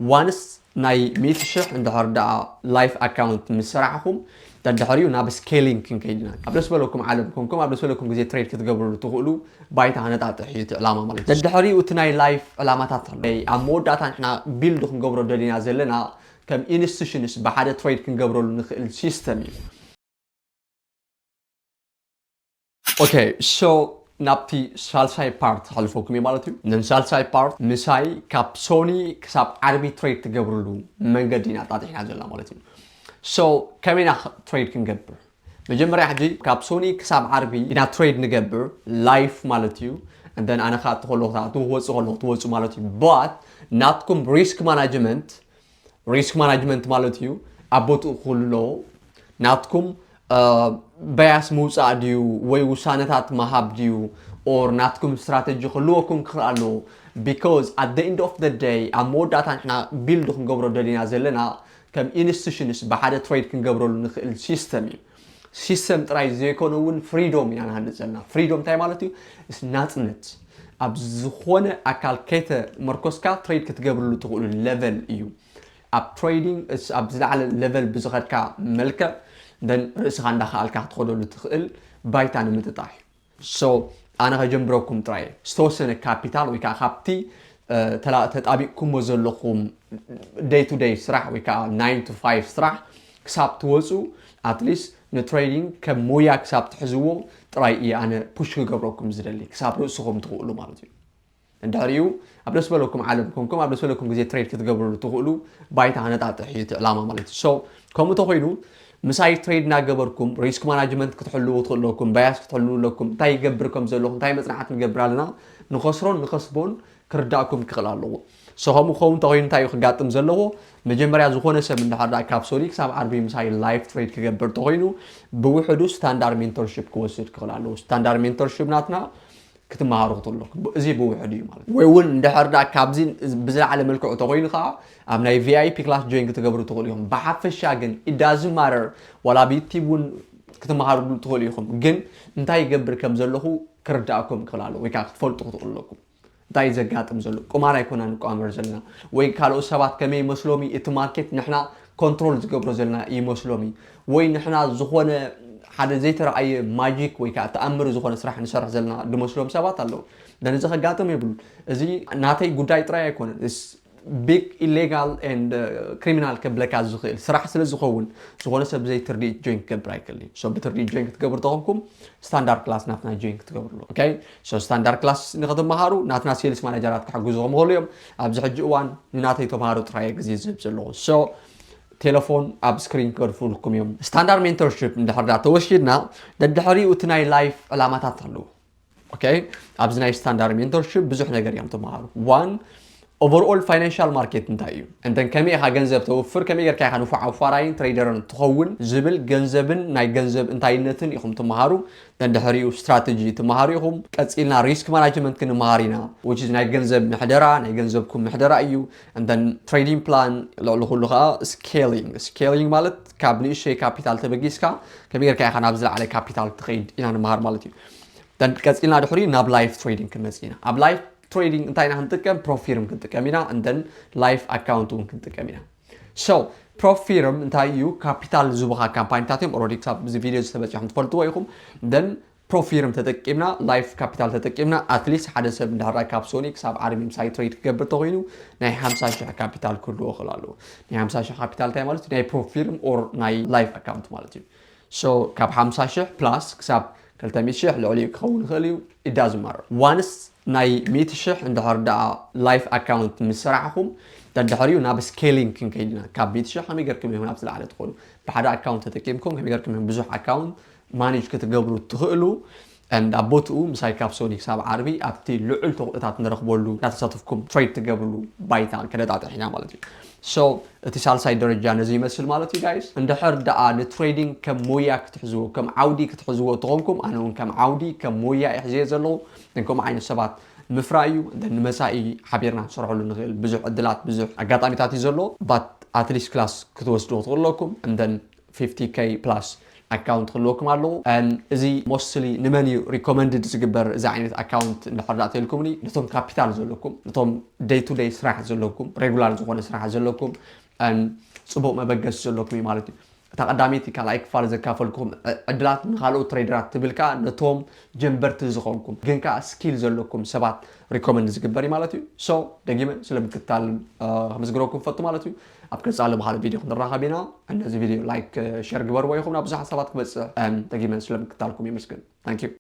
ዋንስ ናይ ሚእቲ ሽሕ እንድሕር ደኣ ላይፍ ኣካውንት ምስ ሰራሕኹም፣ ደድሕሪኡ ናብ ስኬሊንግ ክንከይድ ኢና። ኣብ ደስ በለኩም ዓለም ኮንኩም ኣብ ደስ በለኩም ግዜ ትሬድ ክትገብርሉ ትኽእሉ ባይታ ከነጣጥሕ እዩ እቲ ዕላማ ማለት እዩ። ደድሕሪኡ እቲ ናይ ላይፍ ዕላማታት ኣሎ። ኣብ መወዳእታ ንሕና ቢልድ ክንገብሮ ደሊና ዘለና ከም ኢንስቲቱሽንስ ብሓደ ትሬድ ክንገብረሉ ንኽእል ሲስተም እዩ። ኦኬ፣ ሶ ናብቲ ሳልሳይ ፓርት ሓልፈኩም እዩ ማለት እዩ። ነን ሳልሳይ ፓርት ምሳይ ካብ ሶኒ ክሳብ ዓርቢ ትሬድ ትገብርሉ መንገዲ ኢና ጣጢሕና ዘለና ማለት እዩ። ሶ ከመይና ትሬድ ክንገብር? መጀመርያ ሕጂ ካብ ሶኒ ክሳብ ዓርቢ ኢና ትሬድ ንገብር ላይፍ ማለት እዩ። እንደን ኣነ ከዓ ትኸሎ ክትኣትዉ ክወፅእ ከሎ ክትወፁ ማለት እዩ። ባት ናትኩም ሪስክ ማናጅመንት ሪስክ ማናጅመንት ማለት እዩ ኣብ ቦትኡ ክህሉ ኣለዎ። ናትኩም ባያስ ምውፃእ ድዩ ወይ ውሳነታት ምሃብ ድዩ ኦር ናትኩም ስትራተጂ ክህልወኩም ክኽእል ኣለዎ። Because at the end of the day ኣብ መወዳእታ ንሕና ቢልድ ክንገብሮ ደሊና ዘለና ከም ኢንስቲቱሽንስ ብሓደ ትሬድ ክንገብረሉ ንኽእል ሲስተም እዩ። ሲስተም ጥራይ ዘይኮነ እውን ፍሪዶም ኢና ንሃንፅ ዘለና። ፍሪዶም እንታይ ማለት እዩ? ናፅነት። ኣብ ዝኾነ ኣካል ከይተመርኮስካ ትሬድ ክትገብርሉ ትኽእሉ ሌቨል እዩ። ኣብ ትሬዲንግ ኣብ ዝለዓለ ሌቨል ብዝኸድካ መልክዕ ደን ርእስኻ እንዳኸኣልካ ክትኸደሉ ትኽእል ባይታ ንምጥጣሕ እዩ። ሶ ኣነ ከጀምብረኩም ጥራይ ዝተወሰነ ካፒታል ወይ ከዓ ካብቲ ተጣቢቅኩሞ ዘለኹም ደይ ቱ ደይ ስራሕ ወይ ከዓ ናይን ቱ ፋይቭ ስራሕ ክሳብ ትወፁ ኣትሊስት ንትሬዲንግ ከም ሞያ ክሳብ ትሕዝዎ ጥራይ እየ ኣነ ፑሽ ክገብረኩም ዝደሊ ክሳብ ርእስኹም ትኽእሉ ማለት እዩ። እንድሕሪኡ ኣብ ደስ በለኩም ዓለም ኮንኩም ኣብ ደስ በለኩም ግዜ ትሬድ ክትገብርሉ ትኽእሉ ባይታ ከነጣጥሕ እዩ እቲ ዕላማ ማለት እዩ። ሶ ከምኡ ተኮይኑ ምሳይ ትሬድ እናገበርኩም ሪስክ ማናጅመንት ክትሕልዉ ትኽእለኩም፣ ባያስ ክትሕልዉ ኣለኩም፣ እንታይ ይገብር ከም ዘለኹ እንታይ መፅናዕት ንገብር ኣለና ንኸስሮን ንኸስቦን ክርዳእኩም ክኽእል ኣለዎ። ሶ ከምኡ ክኸውን እንተኮይኑ እንታይ እዩ ክጋጥም ዘለዎ? መጀመርያ ዝኾነ ሰብ እንድሕር ደኣ ካብ ሶኒ ክሳብ ዓርቢ ምሳይ ላይፍ ትሬድ ክገብር እንተኮይኑ ብውሕዱ ስታንዳርድ ሜንቶርሽፕ ክወስድ ክኽእል ኣለዎ። ስታንዳርድ ሜንቶርሽፕ ናትና ክትመሃሩ ክትኽእሉ ኣለኩም። እዚ ብውሕዱ እዩ ማለት እዩ። ወይ እውን እንድሕር ደኣ ካብዚ ብዝለዓለ መልክዑ ተኮይኑ ከዓ ኣብ ናይ ቪኣይፒ ክላስ ጆይን ክትገብሩ ትኽእሉ ኢኹም። ብሓፈሻ ግን it doesn't matter ዋላ ብዩቲብ እውን ክትመሃሩ ትኽእሉ ኢኹም። ግን እንታይ ይገብር ከም ዘለኹ ክርዳእኩም ክኽእል ኣለዎ ወይ ከዓ ክትፈልጡ ክትኽእሉ ኣለኩም። እንታይ እዩ ዘጋጥም ዘሎ? ቁማር ኣይኮና ንቋመር ዘለና ወይ ካልኦት ሰባት ከመይ ይመስሎም እዩ እቲ ማርኬት ንሕና ኮንትሮል ዝገብሮ ዘለና ይመስሎም እዩ ወይ ንሕና ዝኾነ ሓደ ዘይተረኣየ ማጂክ ወይ ከዓ ተኣምር ዝኾነ ስራሕ ንሰርሕ ዘለና ድመስሎም ሰባት ኣለዉ። ነዚ ከጋጥም የብሉን። እዚ ናተይ ጉዳይ ጥራይ ኣይኮነን። ቢግ ኢሌጋል ኤንድ ክሪሚናል ከብለካ ዝኽእል ስራሕ ስለ ዝኸውን ዝኾነ ሰብ ብዘይ ትርድኢት ጆይን ክገብር ኣይክእልን እዩ። ሶ ብትርድኢት ጆይን ክትገብሩ ተኾንኩም ስታንዳርድ ክላስ ናትና ጆይን ክትገብሩ ኣለዎ። ኦኬ፣ ሶ ስታንዳርድ ክላስ ንክትመሃሩ ናትና ሴልስ ማናጀራት ክሕግዙኹም ይኽእሉ እዮም። ኣብዚ ሕጂ እዋን ንናተይ ተምሃሮ ጥራይ ግዜ ዝህብ ዘለኹ። ሶ ቴሌፎን ኣብ ስክሪን ክገድፉልኩም እዮም። ስታንዳርድ ሜንቶርሽፕ እንድሕር ዳ ተወሲድና ደድሕሪኡ እቲ ናይ ላይፍ ዕላማታት ኣለዎ። ኦኬ፣ ኣብዚ ናይ ስታንዳርድ ሜንቶርሽፕ ብዙሕ ነገር እዮም ተምሃሩ። ዋን ኦቨርኦል ፋይናንሻል ማርኬት እንታይ እዩ? እንተን ከመይ ኢኻ ገንዘብ ተውፍር፣ ከመይ ጌርካ ኢኻ ንፉዕ ኣውፋራይን ትሬደርን ትኸውን ዝብል ገንዘብን ናይ ገንዘብ እንታይነትን ኢኹም ትመሃሩ። እንተን ድሕሪኡ ስትራተጂ ትመሃሩ ኢኹም። ቀጺልና ሪስክ ማናጅመንት ክንመሃር ኢና፣ which is ናይ ገንዘብ ምሕደራ፣ ናይ ገንዘብኩም ምሕደራ እዩ። እንተን ትሬዲንግ ፕላን ልዕሊ ኩሉ ከዓ ስኬሊንግ። ስኬሊንግ ማለት ካብ ንእሽተይ ካፒታል ተበጊስካ ከመይ ጌርካ ኢኻ ናብ ዝለዓለ ካፒታል ትኸይድ ኢና ንመሃር ማለት እዩ። ደን ቀፂልና ድሕሪ ናብ ላይፍ ትሬዲንግ ክንመፅእ ኢና። ኣብ ላይፍ ትሬዲንግ እንታይ ኢና ክንጥቀም? ፕሮፊርም ክንጥቀም ኢና። እንደን ላይፍ ኣካውንት እውን ክንጥቀም ኢና። ሶ ፕሮፊርም እንታይ እዩ? ካፒታል ዝቡኻ ካምፓኒታት እዮም። ኦልሬዲ ክሳብ እዚ ቪድዮ ዝተበፅሖም ትፈልጥዎ ኢኹም። ደን ፕሮፊርም ተጠቂምና፣ ላይፍ ካፒታል ተጠቂምና ኣትሊስት ሓደ ሰብ እንድሕር ካብ ሶኒ ክሳብ ዓርቢ ምሳይ ትሬድ ክገብር ተኮይኑ ናይ ሓምሳ ሽሕ ካፒታል ክህልዎ ክእል ኣለዎ። ናይ ሓምሳ ሽሕ ካፒታል እንታይ ማለት እዩ? ናይ ፕሮፊርም ኦር ናይ ላይፍ ኣካውንት ማለት እዩ። ሶ ካብ ሓምሳ ሽሕ ፕላስ ክሳብ ክልተ ሚእቲ ሽሕ ልዕሊኡ ክኸውን ይኽእል እዩ። It doesn't matter ዋንስ ናይ ሚእቲ ሽሕ እንድሕር ደኣ ላይፍ ኣካውንት ምስ ሰራሕኹም ደድሕሪኡ ናብ ስኬሊንግ ክንከይድ ኢና። ካብ ሚእቲ ሽሕ ከመይ ገርኩም ኢኹም ናብ ዝለዓለ ትኾኑ? ብሓደ ኣካውንት ተጠቂምኩም ከመይ ገርኩም ኢኹም ብዙሕ ኣካውንት ማኔጅ ክትገብሩ ትኽእሉ? And ኣብ ቦትኡ ምሳይ ካብ ሶኒ ክሳብ ዓርቢ ኣብቲ ልዑል ተኽእሎታት ንረኽበሉ እናተሳተፍኩም ትሬድ ትገብርሉ ባይታ ከነጣጥሕ ኢና ማለት እዩ። ሶ እቲ ሳልሳይ ደረጃ ነዚ ይመስል ማለት እዩ ጋይስ። እንድሕር ደኣ ንትሬዲንግ ከም ሞያ ክትሕዝዎ ከም ዓውዲ ክትሕዝዎ ተኾንኩም ኣነ እውን ከም ዓውዲ ከም ሞያ ይሕዝየ ዘለኹ። ንከምኡ ዓይነት ሰባት ምፍራይ እዩ። እንደ ንመፃኢ ሓቢርና ክንሰርሐሉ ንኽእል ብዙሕ ዕድላት ብዙሕ ኣጋጣሚታት እዩ ዘሎ። ባት ኣትሊስት ክላስ ክትወስዱ ክትኽእሉ ኣለኩም። እንደን ፊፍቲ ኬይ ፕላስ ኣካውንት ክህልወኩም ኣለዎ። እዚ mostly ንመን እዩ recommended ዝግበር? እዚ ዓይነት ኣካውንት እንድሕር ዳኣ ተልኩምኒ፣ ነቶም ካፒታል ዘለኩም፣ ነቶም day to day ስራሕ ዘለኩም፣ ሬጉላር ዝኾነ ስራሕ ዘለኩም፣ ጽቡቕ መበገሲ ዘለኩም እዩ ማለት እዩ። እታ ቀዳመይቲ ካልኣይ ክፋል ዘካፈልኩም ዕድላት ንካልኦት ትሬደራት ትብል ከኣ ነቶም ጀንበርቲ ዝኾንኩም ግን ከኣ ስኪል ዘለኩም ሰባት ሪኮመንድ ዝግበር እዩ ማለት እዩ። ሶ ደጊመ ስለ ምክትታል ከመስግነኩም ፈቱ ማለት እዩ። ኣብ ቀጻሊ ብካልእ ቪድዮ ክንራኸብ ኢና። ነዚ ቪድዮ ላይክ ሸር ግበርዎ ኢኹም ናብ ብዙሓት ሰባት ክበጽሕ። ደጊመ ስለ ምክትታልኩም የመስግን። Thank you።